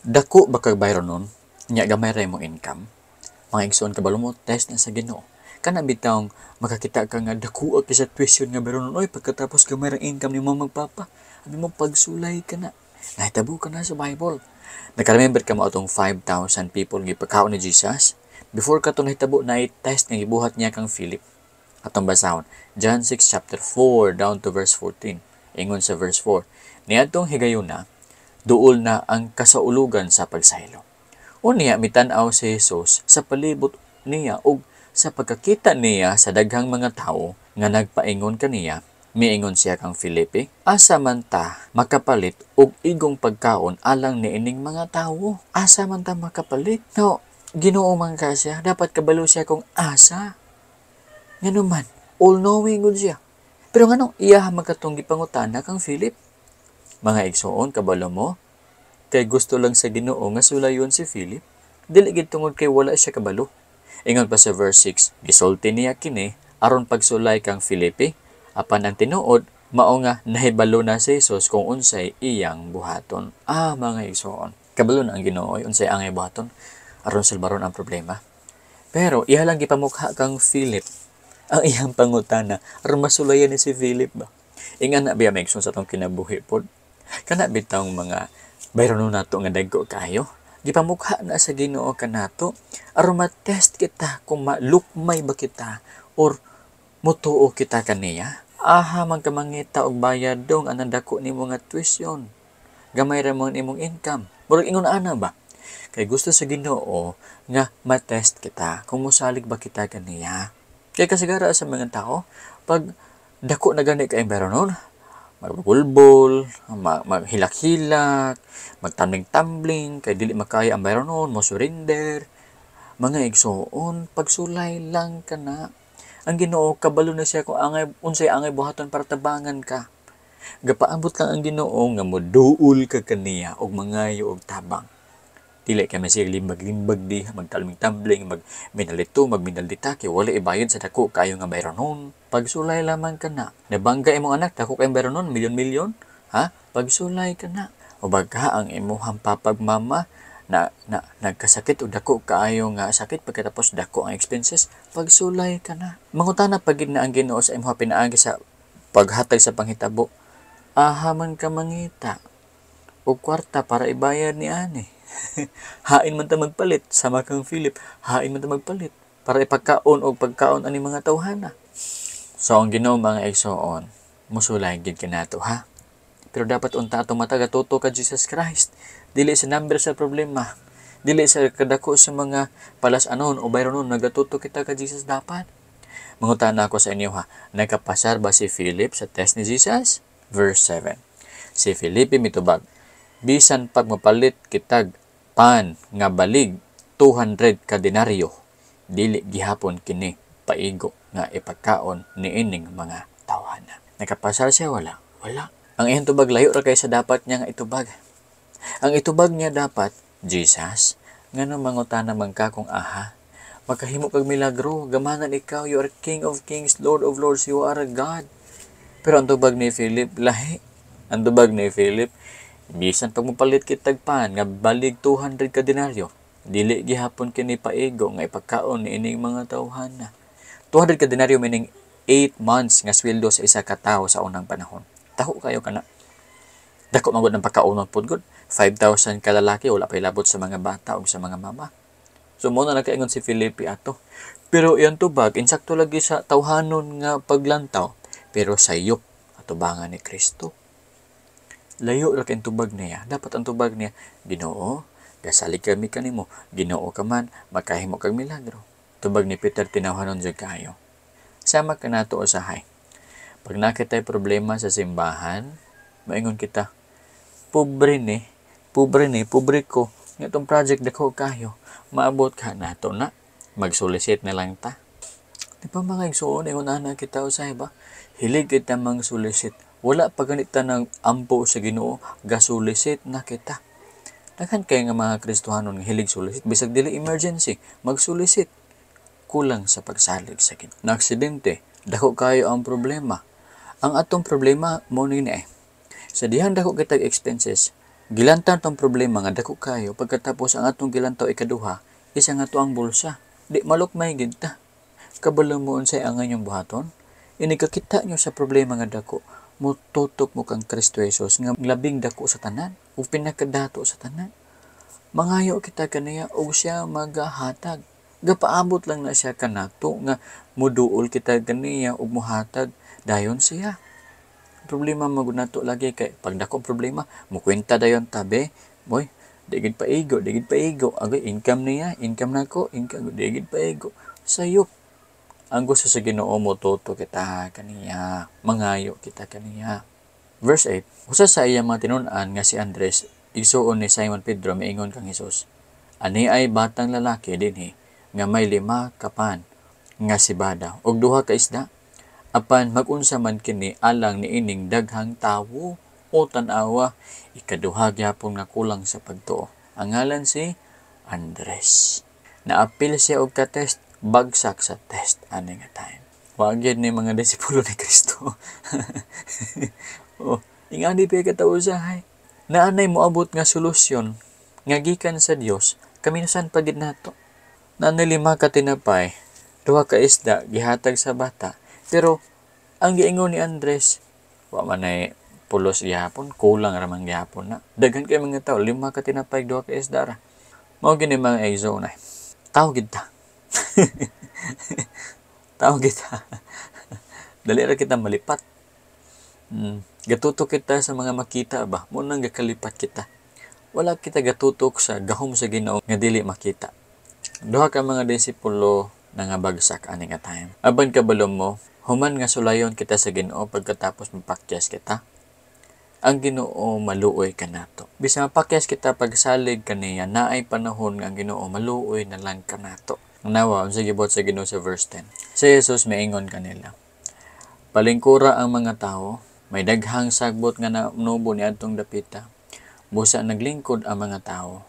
Dako ba kag bayronon? Nya gamay ra imong income. Mga igsoon, kabalo mo, test na sa Ginoo. Kana bitawng makakita ka nga dako kay sa tuition nga bayronon, oy, pagkatapos gamay ra income nimo magpapa. Abi mo pagsulay ka na. Nahitabo ka na sa Bible. Naka-remember ka mo atong 5,000 people nga ipakaon ni Jesus? Before ka to nahitabo, na test nga gibuhat niya kang Philip. Atong basahon. John 6 chapter 4 down to verse 14. Ingon sa verse 4. Niadtong higayuna, duol na ang kasaulugan sa pagsaylo. Unya mitan-aw si Jesus sa palibot niya ug sa pagkakita niya sa daghang mga tawo nga nagpaingon kaniya, miingon siya kang Felipe, "Asa man ta makapalit og igong pagkaon alang niining mga tawo?" Asa man ta makapalit? No, Ginoo man ka siya, dapat kabalo siya kung asa. Ngano man, all-knowing gud siya. Pero nganong iya man katong gipangutana kang Philip? Mga igsoon, kabalo mo, kay gusto lang sa Ginoo nga sulayon si Philip. Dili gid tungod kay wala siya kabalo. Ingon pa sa verse 6, gisulti niya kini aron pagsulay kang Felipe, apan ang tinuod mao nga nahibalo na si Jesus kung unsay iyang buhaton. Ah, mga igsoon, kabalo na ang Ginoo unsay angay buhaton aron sulbaron ang problema. Pero iya lang gipamukha kang Philip ang iyang pangutana aron masulayan ni si Philip ba. Ingan na biya, mga igsoon, sa atong kinabuhi pod. Kana bitawng mga bayronon nato nga dagko kayo, gipamukha na sa Ginoo kanato aron ma-test kita kung malukmay ba kita or mutuo kita kaniya. Aha man ka mangita og bayad dong anang dako nimo nga tuition? Gamay ra mo imong income. Murag ingon ana ba? Kay gusto sa Ginoo nga ma-test kita kung mosalig ba kita kaniya. Kay kasigara sa mga tao, pag dako na gani kay bayronon, magbulbol, maghilak-hilak, magtambling-tambling, kay dili makaya ang bayronon, mo surrender. Mga igsoon, pagsulay lang ka na. Ang Ginoo kabalo na siya kung angay unsay angay buhaton para tabangan ka. Gapaabot lang ang Ginoo nga moduol ka kaniya og mangayo og tabang. Dili kay siya limbag-limbag di, magtalming-tambling, magminalito, magminaldita, kay wala ibayad sa dako kayo nga bayronon. Pagsulay lamang ka na. Nabangga imong anak, dako kayong bayronon, milyon-milyon. Ha? Pagsulay ka na. O bagka ang imuhang papag mama na nagkasakit o dako kaayo nga sakit, pagkatapos dako ang expenses, pagsulay ka na. Mangutana pagid na ang Ginoo sa imuha pinaagi sa paghatag sa panghitabo. Aha man ka mangita og kwarta para ibayad ni ani? Hain man ta magpalit sama kang Philip, hain man ta magpalit para ipagkaon og pagkaon ani mga tawhana. So ang Ginoo, mga igsoon, musulay gid kanato, ha. Pero dapat unta atong mata gatuto ka Jesus Christ. Dili sa number sa problema. Dili sa kadako sa mga palas-anon o bayronon, nagatuto kita ka Jesus dapat. Mangutana ako sa inyo, ha. Nakapasar ba si Philip sa test ni Jesus? Verse 7. Si Felipe mitubag, "Bisan pag mapalit kitag pan nga balig 200 ka denaryo, dili gihapon kini paigo nga ipagkaon niining mga tawhana." Nakapasar siya, wala? Wala. Ang iyang tubag layo ra kay sa dapat niya nga itubag. Ang itubag niya dapat, "Jesus, ngano mangutana man ka kung aha? Makahimo kag milagro, gamanan ikaw, you are King of Kings, Lord of Lords, you are a God." Pero ang tubag ni Philip, lahi. Ang tubag ni Philip, "Bisan pag mopalit kitag pan nga balig 200 ka denaryo, dili gihapon kini paigo nga ipagkaon ni ining mga tawhana." 200 ka denaryo meaning 8 months nga sweldo sa isa ka tawo sa unang panahon. Taho kayo kana. Dako man gud ang pagkaonon pod gud. 5,000 ka lalaki, wala pa ilabot sa mga bata o sa mga mama. So mo na nakaingon si Felipe ato. Pero iyang tubag insakto lagi sa tawhanon nga paglantaw, pero sayop atubangan ni Kristo. Layo ra kay tubag niya. Dapat ang tubag niya, "Ginoo, gasalig kami kanimo. Ginoo ka man, makahimo kag milagro." Tubag ni Peter tinawhanon jud kayo. Sama kanato usahay. Pag nakita'y problema sa simbahan, maingon kita, "Pobre ni, pobre ni, pobre ko. Nga itong project dako kayo, maabot ka nato na. Magsolicit na lang ta." Di ba, mga igsoon, ingon ana kita usahay ba? Hilig kita mang solicit. Wala pa ganita ng ampo sa Ginoo, gasolicit na kita. Daghan kay nga mga Kristohanon nga hilig solicit, bisag dili emergency, magsolicit. Kulang sa pagsalig sa Ginoo. Na aksidente, dako kayo ang problema. Ang atong problema mo ni eh. Sa dihang dako kitag expenses, Gilantaw tong problema nga dako kayo, pagkatapos ang atong gilantaw ikaduha, isa nga to ang bulsa. Di malukmay gid ta. Kabalo mo unsay ang inyong buhaton? Inikakita nyo sa problema nga dako, mututok mo kang Kristo Jesus nga labing dako sa tanan ug pinakadato sa tanan. Mangayo kita kaniya ug siya magahatag. Gapaabot lang na siya kanato nga muduol kita kaniya ug muhatag dayon siya. Problema magud nato lagi kay pag dako problema, mukwenta dayon tabi, boy, di gid paigo, di gid paigo. Agay income niya, income nako, income di gid paigo. Sayop. Ang gusto sa Ginoo, motuto kita kaniya, mangayo kita kaniya. Verse 8, usa sa iyang mga tinun-an nga si Andres, igsuon ni Simon Pedro, miingon kang Hesus, "Ani ay batang lalaki dinhi nga may 5 ka pan nga sibada ug 2 ka isda. Apan magunsa man kini alang niining daghang tawo?" O tan-awa, ikaduha gyapon nga kulang sa pagtuo. Ang ngalan si Andres. Naapil siya og ka-test, bagsak sa test ani nga time. Wa gyud ni mga disipulo ni Kristo. Oh, ingani pa ka tawo usahay. Naanay moabot nga solusyon nga gikan sa Dios, kaminusan pa gid nato. Naanay 5 ka tinapay, 2 ka isda gihatag sa bata. Pero ang giingon ni Andres, wa man ay pulos gihapon, kulang ra man gihapon na. Daghan kay mga tawo, 5 ka tinapay, 2 ka isda ra. Mao gini mga igsoon ay. Tawo gid ta. Tawo gid ta. Dali ra kita malipat. Gatutok kita sa mga makita ba, mo nang gakalipat kita. Wala kita gatutok sa gahom sa Ginoo nga dili makita. Duha ka mga disipulo nangabagsak ani nga time. Apan kabalo mo, human nga sulayon kita sa Ginoo pagkatapos mapakyas kita, ang Ginoo maluoy kanato. Bisan mapakyas kita pagsalig kaniya, naay panahon nga ang Ginoo maluoy na lang kanato. Nawa unsa gibuhat sa Ginoo sa verse 10. Si Jesus miingon kanila, "Palingkura ang mga tawo, may daghang sagbot nga nanubo ni adtong dapita. Busa naglingkod ang mga tawo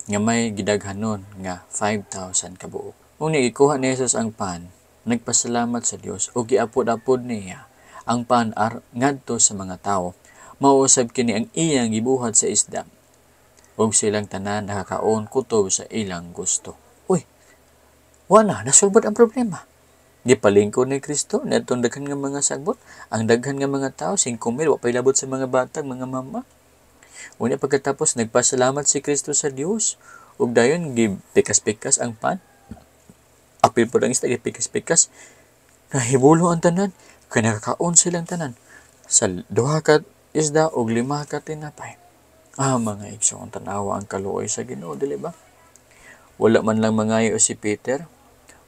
nga may gidaghanon nga 5,000 ka buok." Unya gikuha ni Jesus ang pan, nagpasalamat sa Dios ug giapod-apod niya ang pan ngadto sa mga tawo. Mao usab kini ang iyang gibuhat sa isda. Ug silang tanan nakakaon kutob sa ilang gusto. Uy, wala nasulbad ang problema. Gipalingkod ni Kristo niadtong daghan nga mga sagbot, ang daghan nga mga tao, 5,000, wa pa'y labot sa mga batag, mga mama. Unya pagkatapos nagpasalamat si Kristo sa Dios ug dayon gipikas-pikas ang pan. Apil po ang isda, gipikas-pikas. Nahibulo ang tanan, kay nakakaon silang tanan sa 2 ka isda ug 5 ka tinapay. Mga igsoon, tan-awa ang kaluoy sa Ginoo, dili ba? Wala man lang mangayo si Peter,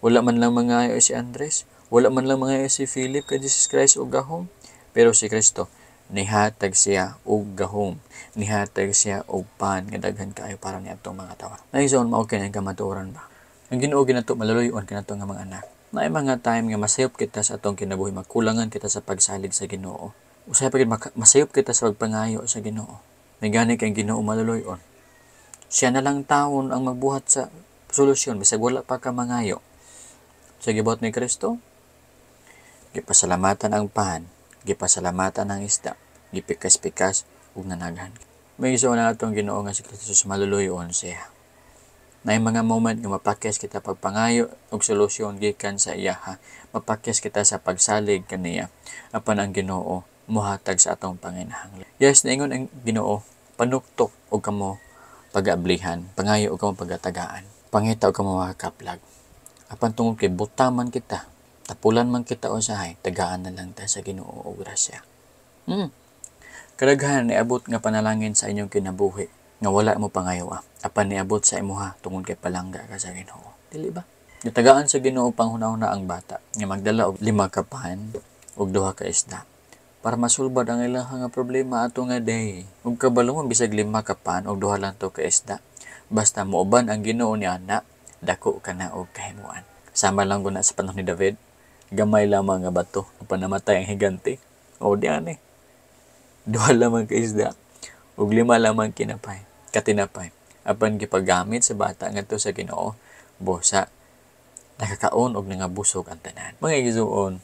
wala man lang mangayo si Andres, wala man lang mangayo si Philip kay Jesus Christ og gahom, pero si Kristo nihatag siya og gahom, nihatag siya og pan nga daghan kaayo para niadtong mga tawo. Mga igsoon, mao kini ang kamatuoran ba? Ang Ginoo ginato maluluy-on kanato nga mga anak. Naay mga time nga masayop kita sa atong kinabuhi, makulangan kita sa pagsalig sa Ginoo. Usahay pa gid masayop kita sa pagpangayo sa Ginoo. May gani kay Ginoo maluluy-on. Siya na lang taon ang magbuhat sa solusyon bisag wala pa ka mangayo. Sa gibuhat ni Kristo, gipasalamatan ang pan, gipasalamatan ang isda, gipikas-pikas ug nanaghan. May igsoon na atong Ginoo nga si Kristo sa maluluy-on siya. Naay mga moment nga mapakyas kita pagpangayo og solusyon gikan sa iyaha, mapakyas kita sa pagsalig kaniya, apan ang Ginoo mohatag sa atong panginahanglan. Yes, naingon ang Ginoo, panuktok og kamo pag-ablihan, pangayo og kamo pagatagaan, pangita og kamo makakaplag. Apan tungod kay butaman kita, tapulan man kita usahay, tagaan na lang ta sa Ginoo og grasya. Kadaghan niabot nga panalangin sa inyong kinabuhi nga wala mo pangayo, apan niabot sa imuha tungod kay palangga ka sa Ginoo. Dili ba? Gitagaan sa Ginoo panghuna-huna ang bata nga magdala og 5 ka pan ug 2 ka isda para masulbad ang ilang nga problema ato nga day. Ug kabalo mo bisag 5 ka pan ug 2 lang to ka isda, basta mooban ang Ginoo ni ana, dako ka na og kahimuan. Sama lang guna sa panahon ni David, gamay lamang nga bato apan namatay ang higante. O di ani, 2 lamang ka isda ug 5 lamang katinapay, apan gipagamit sa bata ngadto sa Ginoo, busa nakakaon og nangabusog ang tanan. Mga igsoon,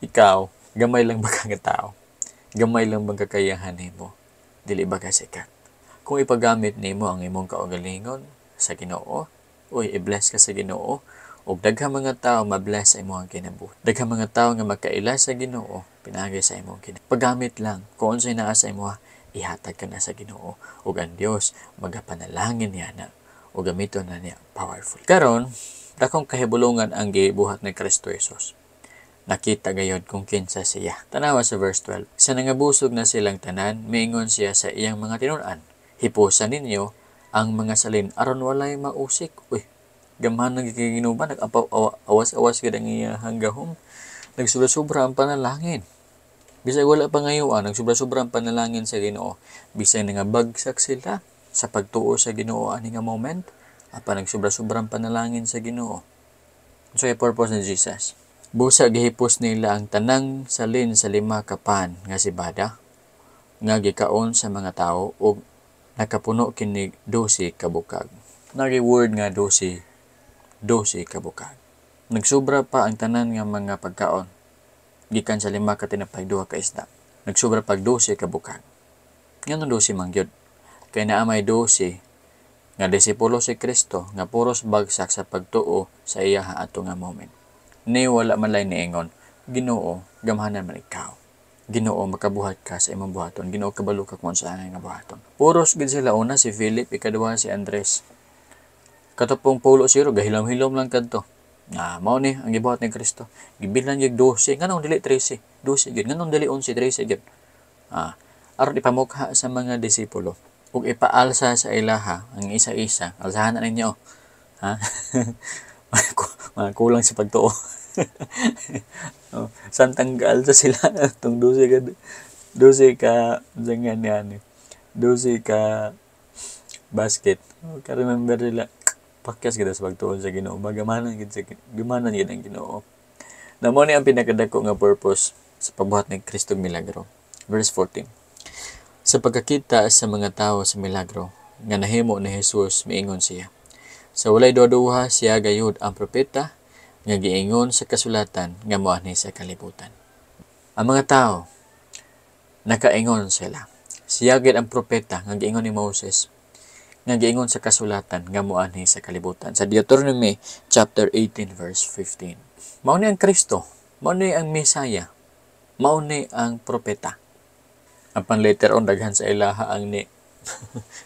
ikaw gamay lang ba ka nga tao? Gamay lang bang kakayahan nimo? Dili ba ka sikat? Kung ipagamit nimo ang imong kaugalingon sa Ginoo, uy, i-bless ka sa Ginoo, ug daghang mga tawo ma-bless sa imong kinabuhi. Daghang mga tawo nga makaila sa Ginoo pinaagi sa imong kinabuhi. Paggamit lang kung unsay naa sa imoha, ihatag ka na sa Ginoo, ug ang Dios magapanalangin niya na ug gamiton na niya powerful. Karon, dakong kahibulongan ang gibuhat ni Kristo Jesus. Nakita gayod kung kinsa siya. Tanawa sa verse 12. Sa nangabusog na silang tanan, miingon siya sa iyang mga tinun-an, "Hipusa ninyo ang mga salin aron walay mausik." Uy, gamhan ng giginuban, nag-apaw awas-awas gid ang iyahang gahom. Nagsubra-sobra ang panalangin. Bisag wala pa ngayon, nagsubra-sobra ang panalangin sa Ginoo. Bisag nangabagsak sila sa pagtuo sa Ginoo ani nga moment, apan nagsubra-sobra ang panalangin sa Ginoo. So, yung purpose ni Jesus. Busa gihipos nila ang tanang salin sa 5 ka pan nga sibada nga gikaon sa mga tao ug nakapuno kini 12 ka bukag. Nagi word nga 12, 12 ka bukag. Nagsubra pa ang tanan nga mga pagkaon gikan sa 5 ka tinapay, 2 ka isda. Nagsubra pag 12 ka bukag. Nganong 12 man gyud? Kay naa may 12 nga disipulo si Kristo nga puros bagsak sa pagtuo sa iyaha ato nga moment. Ni wala man lay niingon, "Ginoo, gamhanan man ikaw. Ginoo, makabuhat ka sa imong buhaton. Ginoo, kabalo ka kung unsa nga buhaton." Puros gid sila. Una si Philip, ikaduha si Andres. Katapong pulo siro, gahilom-hilom lang kadto. Na mao ni ang gibuhat ni Kristo. Gibilan gyud 12, nganong dili 13? 12 gyud. Nganong dili 11, 13 gyud? Aron ipamukha sa mga disipulo ug ipaalsa sa ilaha ang isa-isa. Alsahan na ninyo. Ha? Mga kulang sa pagtuo. Oh, santang gaalsa sila tong 12 ka 12 ka jangan yan. 12 ka basket. Oh, ka-remember nila, pakyas kita sa pagtuon sa Ginoo. Magamanan gid sa gamanan gid ang Ginoo. Na mo ni ang pinakadako nga purpose sa pagbuhat ni Kristo milagro. Verse 14. Sa pagkakita sa mga tao sa milagro nga nahimo ni Jesus, miingon siya, "Sa walay duha-duha, siya gayud ang propeta nga giingon sa kasulatan nga moanhi sa kalibutan." Ang mga tao nakaingon sila, siya gid ang propeta nga giingon ni Moses, nga giingon sa kasulatan nga moanhi sa kalibutan. Sa Deuteronomy chapter 18 verse 15. Mao ni ang Kristo, mao ni ang Mesaya, mao ni ang propeta. Apan later on, daghan sa ilaha ang ni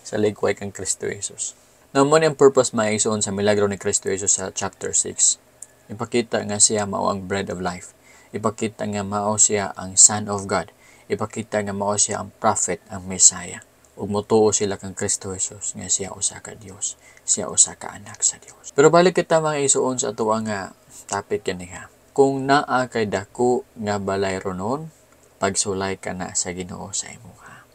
sa likway kang Kristo Jesus. Now, mao ni ang purpose, maigsoon, sa milagro ni Kristo Jesus sa chapter 6. Ipakita nga siya mao ang bread of life. Ipakita nga mao siya ang Son of God. Ipakita nga mao siya ang prophet, ang Messiah. Ug motuo sila kang Kristo Jesus nga siya usa ka Dios, siya usa ka anak sa Dios. Pero balik kita, mga igsoon, sa ato nga topic kaniha. Kung naa kay dako nga balay ronon, pagsulay ka na sa Ginoo sa imuha.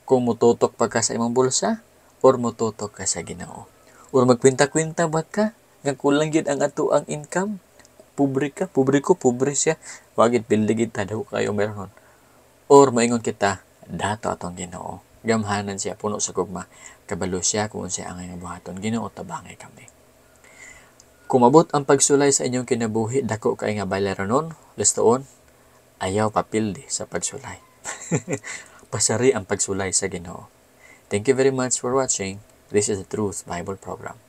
Kung mututok pa ka sa imong bulsa or mututok ka sa Ginoo. Or magkwinta-kwinta ba ka nga kulang gid ang ato ang income? Pobre ka, pobre ko, pobre siya. Wagit pildi gid ta, dako kayo meron. Or maingon kita, dato atong Ginoo. Gamhanan siya, puno sa gugma. Kabalo siya kung siya ang iyang buhaton. Ginoo, tabangay kami. Kung mabot ang pagsulay sa inyong kinabuhi, dako kay nga baylaronon, listoon, ayaw papildi sa pagsulay. Pasari ang pagsulay sa Ginoo. Thank you very much for watching. This is the Truth Bible Program.